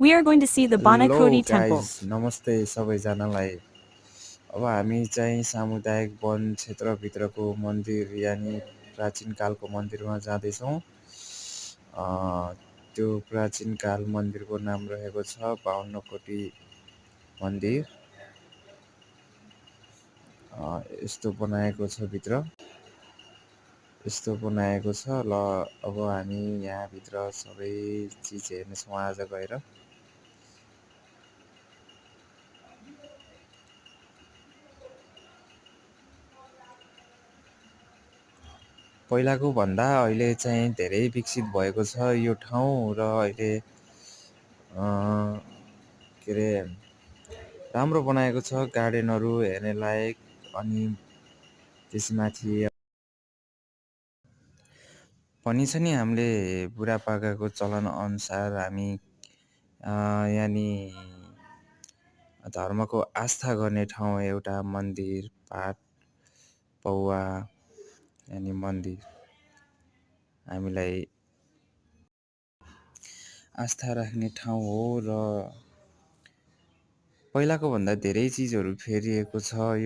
We are going to see the hello Banakoti guys, Temple. नमस्ते सबैजनालाई। अब हामी चाहिँ सामुदायिक वन क्षेत्रभित्रको मन्दिर यानि प्राचीन कालको मन्दिरमा जाँदैछौँ। त्यो प्राचीन काल मन्दिरको नाम रहेको छ बावन्नकोटी मन्दिर। यस्तो बनाएको छ भित्र, यस्तो बनाएको छ। ल अब हामी यहाँभित्र सबै चिज हेर्नेछौँ आज गएर। पहिलाको भन्दा अहिले चाहिँ धेरै विकसित भएको छ यो ठाउँ र अहिले के अरे राम्रो बनाएको छ, गार्डनहरू हेर्ने लायक। अनि त्यसमाथि पनि छ नि, हामीले बुढापाकाको चलन अनुसार हामी यानि धर्मको आस्था गर्ने ठाउँ एउटा मन्दिर, पाठ पौवा यानि मन्दिर हामीलाई आस्था राख्ने ठाउँ हो र पहिलाको भन्दा धेरै चिजहरू फेरिएको छ।